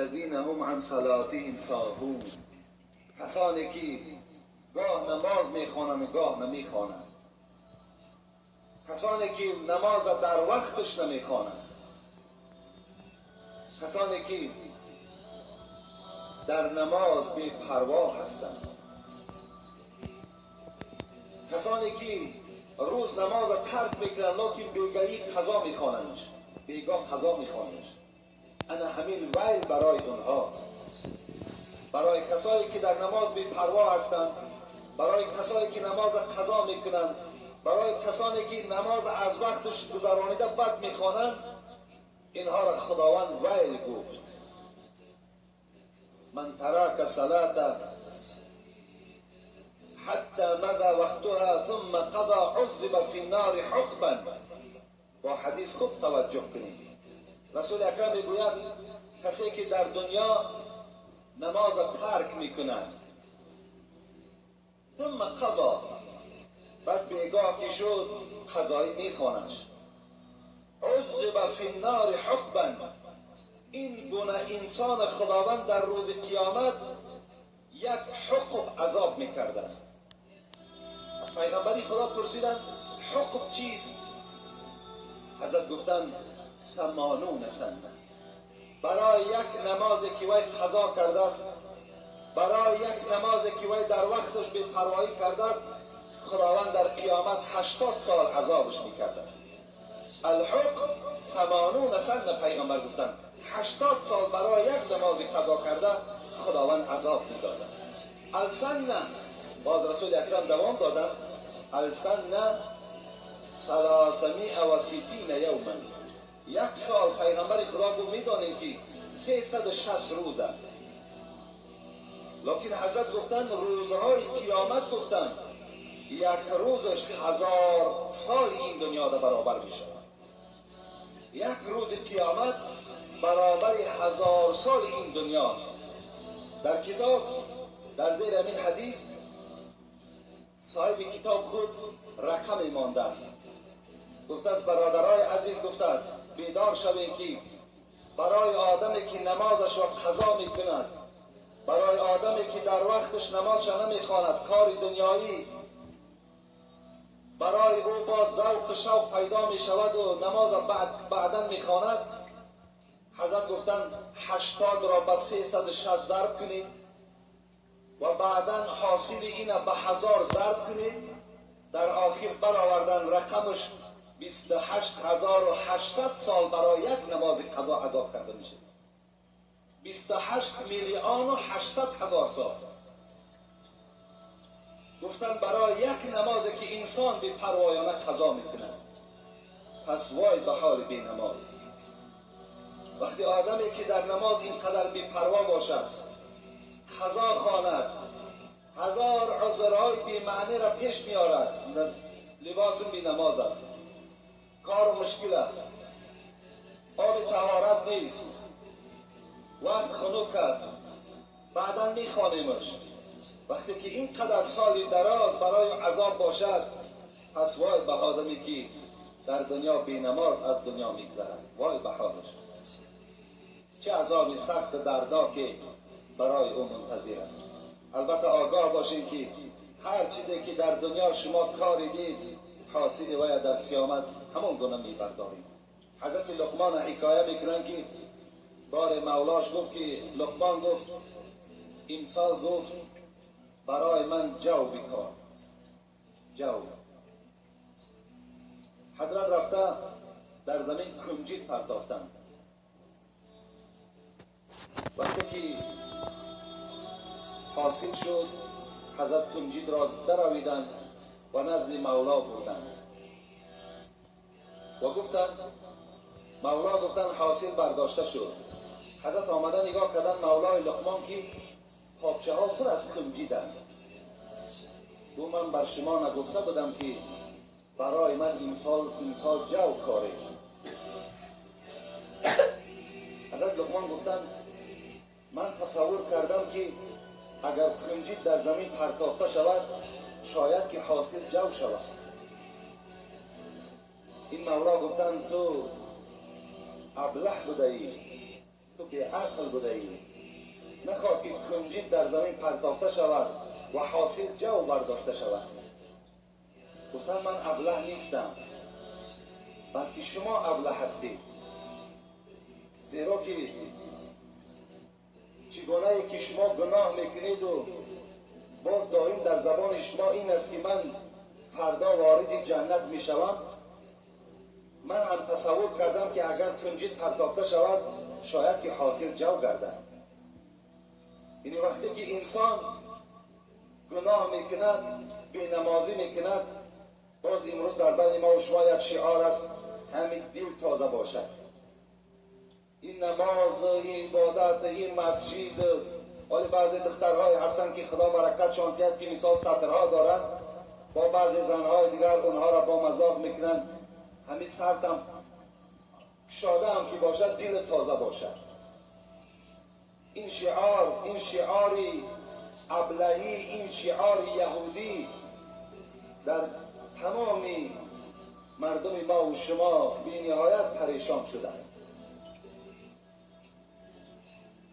الذین هم عن صلاتهم ساهون، کسانی که گاه نماز میخوانند و گاه نمیخوانند، کسانی که نماز در وقتش نمیخوانند، کسانی که در نماز بی پروا هستند، کسانی که روز نماز ترک میکنند لکن بیگاهی قضا میخوانندش، بیگاه قضا میخوانندش. انا همین ویل برای اونهاست، برای کسایی که در نماز بی پروا هستند، برای کسایی که نماز قضا میکنند، برای کسانی که نماز از وقتش گذرانیده بد میخوانند، اینها را خداوند ویل گفت. من ترک صلاة حتی مضى وقتها ثم قضى عذب فی النار حقبا. با حدیث خوب توجه کنید. رسول اکرم میگوید کسی که در دنیا نماز ترک میکند، ثم قضا، بعد بیگاه که شد قضایی میخوانش، عذب فی النار حقبا، این گونه انسان خداوند در روز قیامت یک حقب عذاب میکرده است. از پیغمبری خدا پرسیدند حقب چیست؟ حضرت گفتند 80 سنه. برای یک نماز که وی قضا کرده است، برای یک نماز که وی در وقتش بی پروایی کرده است، خداوند در قیامت 80 سال عذابش میکرده است. الحق 80 سنه پیغمبر گفتند 80 سال برای یک نماز قضا کرده خداوند عذاب میداد است. السنه، باز رسول اکرم دوام دادند، السنه 360 یوما، یک سال پیغمبر خدا گفت میدانیم که 360 روز است، لکن حضرت گفتند روزهای قیامت گفتند یک روزش 1000 سال این دنیا در برابر می شود. یک روز قیامت برابر 1000 سال این دنیاست. در کتاب در زیر همین حدیث صاحب کتاب خود رقم مانده است، گفته است برادرای عزیز، گفته است بیدار شویم که برای آدمی که نمازش را قضا میکند، برای آدمی که در وقتش نمازش نمیخواند، کار دنیایی برای او با ذوق شوق پیدا می شود و نماز بعدا میخواند، حضرت گفتند 80 را به 360 ضرب کنید و بعدا حاصل این به 1000 ضرب کنید، در آخر برآوردن رقمش 28800 سال برای یک نماز قضا عذاب کرده میشه. 28,800,000 سال. گفتن برای یک نماز که انسان بی پروایانه قضا میکنه. پس وای به حال بی نماز. وقتی آدمی که در نماز اینقدر بی پروا باشد، قضا خواند، هزار عذرهای بی معنی را پیش میارد، لباس بی نماز است، کار مشکل است، آب طهارت نیست، وقت خنک است، بعدا میخوانیمش. وقتی که اینقدر سالی دراز برای عذاب باشد، پس وای به آدمی که در دنیا بی نماز از دنیا میگذرد، وای به حالش، چه عذابی سخت دردناکی برای او منتظر است. البته آگاه باشین که هر چیزی که در دنیا شما کاری دید، حاصل وی در قیامت همون گونه میبردارید. حضرت لقمان حکایه میکنن که بار مولاش گفت که لقمان گفت امسال گفت برای من جو بکار، جو. حضرت رفته در زمین کنجید پرداختند. وقتی که حاصل شد، حضرت کنجید را دراویدند و نزد مولا بردند و گفتند، مولا گفتند حاصل برداشته شد. حضرت آمده نگاه کردن مولای لقمان که پاپچه ها پر از کنجید است. گفت من بر شما نگفته بودم که برای من امسال جو کاره. حضرت لقمان گفتند من تصور کردم که اگر کنجید در زمین پرتافته شود، شاید که حاصل جو شود. این مولا گفتند تو ابله بوده ای، تو بیعقل بوده ای، نخواه که کنجد در زمین پرتافته شود و حاصل جو برداشته شود. گفتم من ابله نیستم، بلکه شما ابله هستید، زیرا که چگونه که شما گناه میکنید و باز دائم در زبان شما این است که من فردا وارد جنت میشوم. من هم تصور کردم که اگر کنجد پرتافته شود شاید که حاصل جو گردد. یعنی وقتی که انسان گناه میکند، بینمازی میکند، باز امروز در بین ما و شما یک شعار است، همین دل تازه باشد. این نماز، این عبادت، این مسجد. حالا بعضی دخترهای هستند که خدا برکتشان دهد که مثال سطرها دارند، با بعضی زنهای دیگر اونها را با مذاق میکنند. همین سرتم شاده هم که باشد دل تازه باشد. این شعار، این شعاری ابلهی، این شعار یهودی در تمام مردم ما و شما بی نهایت پریشان شده است.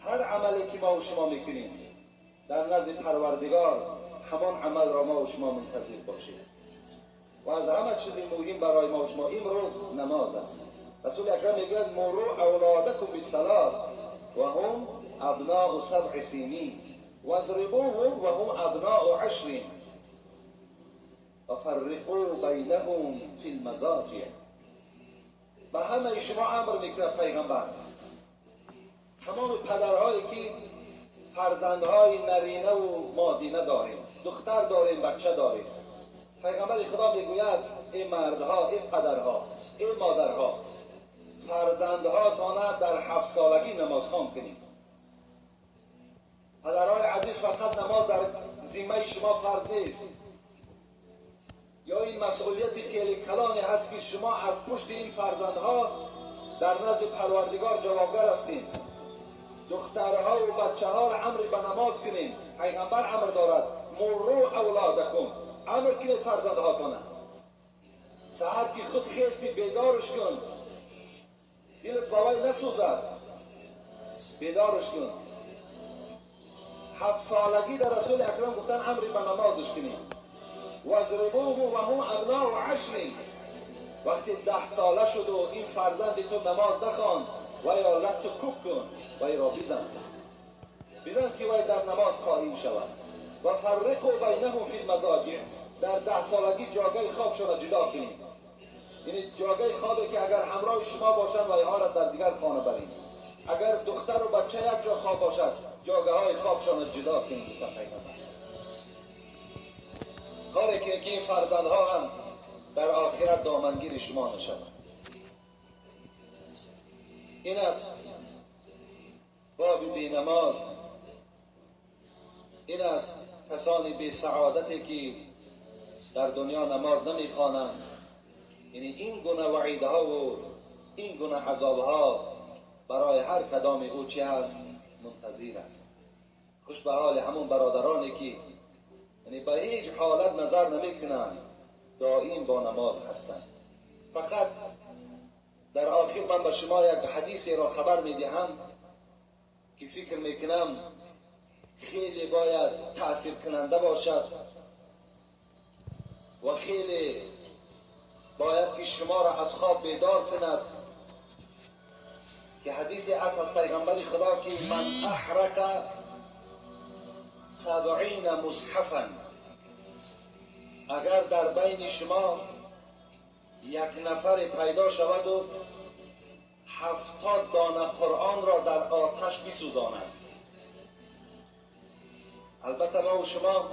هر عملی که ما و شما میکنیم در نزد پروردگار همان عمل را ما و شما منتظر باشیم. و از همه چیز مهم برای ما و شما امروز نماز است. رسول اکرم میگوید مروا اولادکم بالصلاه و هم ابناء 7 سنین واضربوهم و هم ابناء 10 و فرقوا بینهم فی المضاجع. به همه شما امر میکرد پیغمبر، تمام پدرهایی که فرزندهای نرینه و مادینه داریم، دختر داریم، بچه داریم، پیغمبر خدا میگوید ای مردها، ای پدرها، ای مادرها، فرزندها تانه در 7 سالگی نماز خوان کنید. پدرهای عزیز، فقط نماز در ذمه شما فرض نیست، یا این مسئولیت خیلی کلانی هست که شما از پشت این فرزندها در نزد پروردگار جوابگر هستید. دخترها و بچه ها را امر به نماز کنید. پیغمبر امر دارد مروا اولادکم، امر کنید فرزندهاتانه. ساعت که خود خیستی بیدارش کن، دلت بالای نسوزد، بیدارش کن. 7 سالگی در رسول اکرم گفتن امر به نمازش کنید. واضربوه و هم ابناء 10. وقتی 10 ساله شد و این فرزند تو نماز نخواند و یا لط کوب کن و ای را بزن، بزن که وی در نماز قائم شود. و فرقوا بینهم فی المضاجع، در 10 سالگی جاگه خوابشان را جدا کنید. یعنی جاگه خوابی که اگر همراه شما باشند و اینها را در دیگر خانه برید، اگر دختر و بچه یک جا خواب باشد جاگه های خوابشان را جدا کنید. کاری که این فرزندها هم در آخرت دامنگیر شما نشوند. این است باب بی نماز، این است کسانی بی سعادتی که در دنیا نماز نمیخوانند. یعنی این گونه وعیدها و این گونه عذابها برای هر کدام او چی هست؟ منتظر است. خوش به حال همون برادرانی که یعنی به هیچ حالت نظر نمیکنند، دائم با نماز هستند. فقط در آخر من به شما یک حدیثی را خبر میدهم که فکر میکنم خیلی باید تاثیر کننده باشد و خیلی باید که شما را از خواب بیدار کند، که حدیثی است از پیغمبر خدا که من احرق 70 مصحفا، اگر در بین شما یک نفر پیدا شود و 70 دانه قرآن را در آتش بسوزاند. البته ما و شما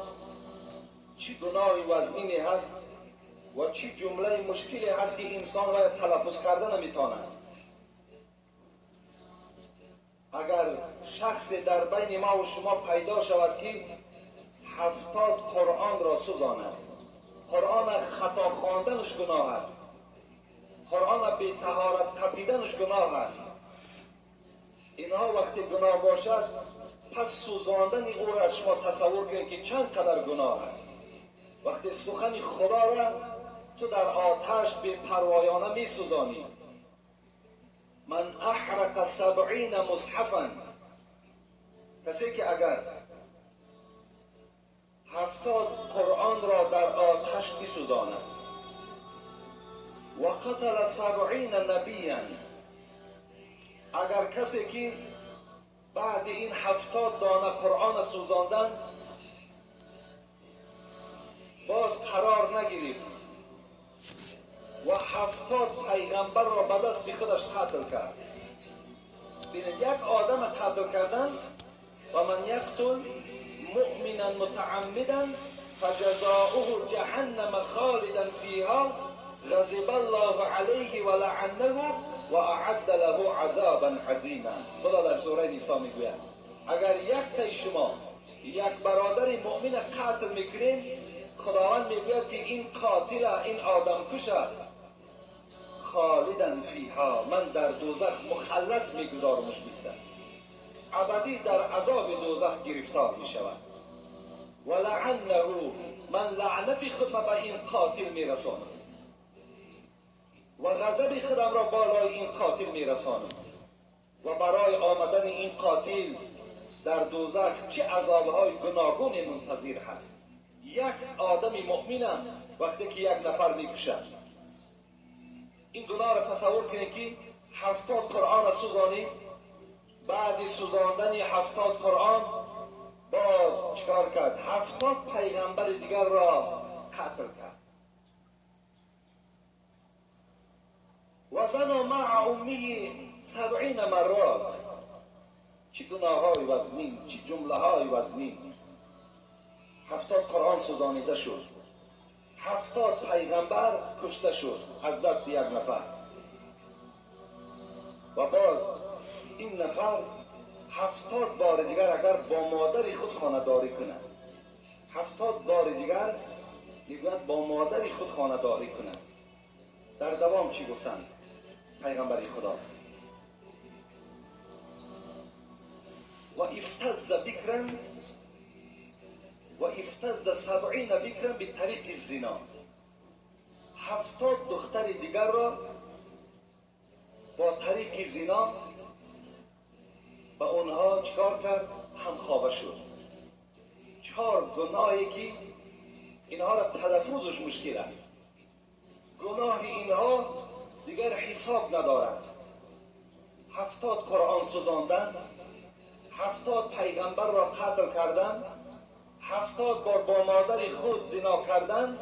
چی گناهی وزنینی هست و چی جمله مشکلی هست که انسان را تلفظ کرده نمیتواند. اگر شخص در بین ما و شما پیدا شود که 70 قرآن را سوزاند، قرآن خطا خواندنش گناه است، قرآن بی طهارت تپیدنش گناه است، اینها وقتی گناه باشد پس سوزاندن او را شما تصور کنید که چند قدر گناه است. وقتی سخن خدا را تو در آتش بی پروایانه می سوزانی، من احرق 70 مصحفا، کسی که اگر 70 قرآن را در آتش بسوزاند، و قتل 70 نبیا، اگر کسی که بعد این 70 دانه قرآن سوزاندن باز قرار نگرفت و 70 پیغمبر را به دست خودش قتل کرد. ببینید یک آدم قتل کردن، و من یقتل مؤمنا متعمدا فجزاؤه جهنم خالدا فیها غضب الله علیه و لعنه و اعد له عذابا عظیما. خدا در سوره نساء میگوید اگر یک تای شما یک برادر مؤمن قتل میکنیم، خداوند میگوید که این قاتل، این آدم کشه، خالدا فیها، من در دوزخ مخلد میگذارمش میستم، ابدی در عذاب دوزخ گرفتار میشود. و لعنه، من لعنت خود به این قاتل میرسانم و غضب خودم را بالای این قاتل میرسانم و برای آمدن این قاتل در دوزخ چه عذابهای گوناگون منتظر هست. یک آدم مؤمنم وقتی که یک نفر میکشد، این گناه را تصور کنید که 70 قرآن سوزانی، بعد سوزاندن 70 قرآن باز چکار کرد؟ 70 پیغمبر دیگر را قتل کرد. و زنا مع امه 70 مرات. چه گناه های وزنین، چه جمله های وزنین. 70 قرآن سوزانیده شد، 70 پیغمبر کشته شد از دست یک نفر، و باز این نفر 70 بار دیگر اگر با مادر خود خانه داری کند، 70 بار دیگر میگوید با مادر خود خانه داری کند. در دوام چی گفتند پیغمبر خدا؟ و افتز بکرا و افتز 70 بکرا به طریق زنا. 70 دختر دیگر را با طریق زنا با اونها چکار کرد؟ همخوابه شد. 4 گناهی که اینها را تلفظش مشکل است، گناه اینها دیگر حساب ندارد. 70 قرآن سوزاندن، 70 پیغمبر را قتل کردن، 70 بار با مادر خود زنا کردن،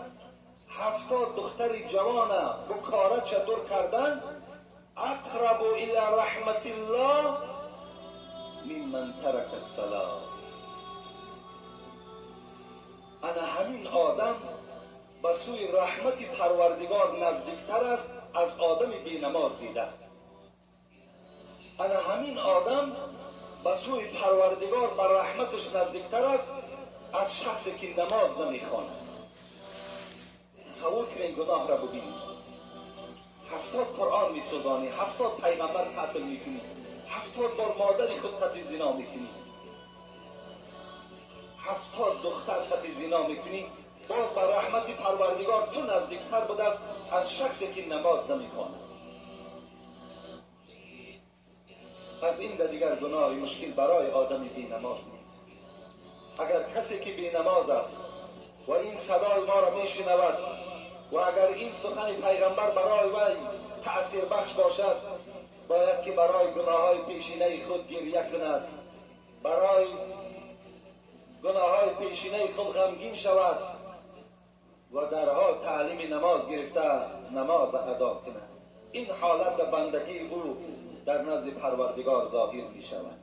70 دختر جوان بکاره چطور کردن. اقرب الى رحمت الله ممن ترک الصلاة. انا همین آدم به سوی رحمت پروردگار نزدیکتر است از آدم بی نماز دیده. انا همین آدم به سوی پروردگار به رحمتش نزدیکتر است از شخصی که نماز نمیخواند. تصور کنید گناه را ببینید. 70 قرآن میسوزانی، 70 پیغمبر قتل میکنی، 70 بار مادر خود قتل زنا میکنی، 70 دختر قتل زنا میکنی، باز به رحمت پروردگار تو نزدیکتر بوده است از شخصی که نماز نمیخواند. از این دیگر گناه مشکل برای آدم بی نماز نیست. اگر کسی که بی نماز است و این صدای ما را میشنود و اگر این سخن پیغمبر برای وی تأثیر بخش باشد، باید که برای گناه های پیشینه خود گریه کند، برای گناه های پیشینه خود غمگین شود و درها تعلیم نماز گرفته نماز ادا کند. این حالت بندگی او در نزد پروردگار ظاهر می شود.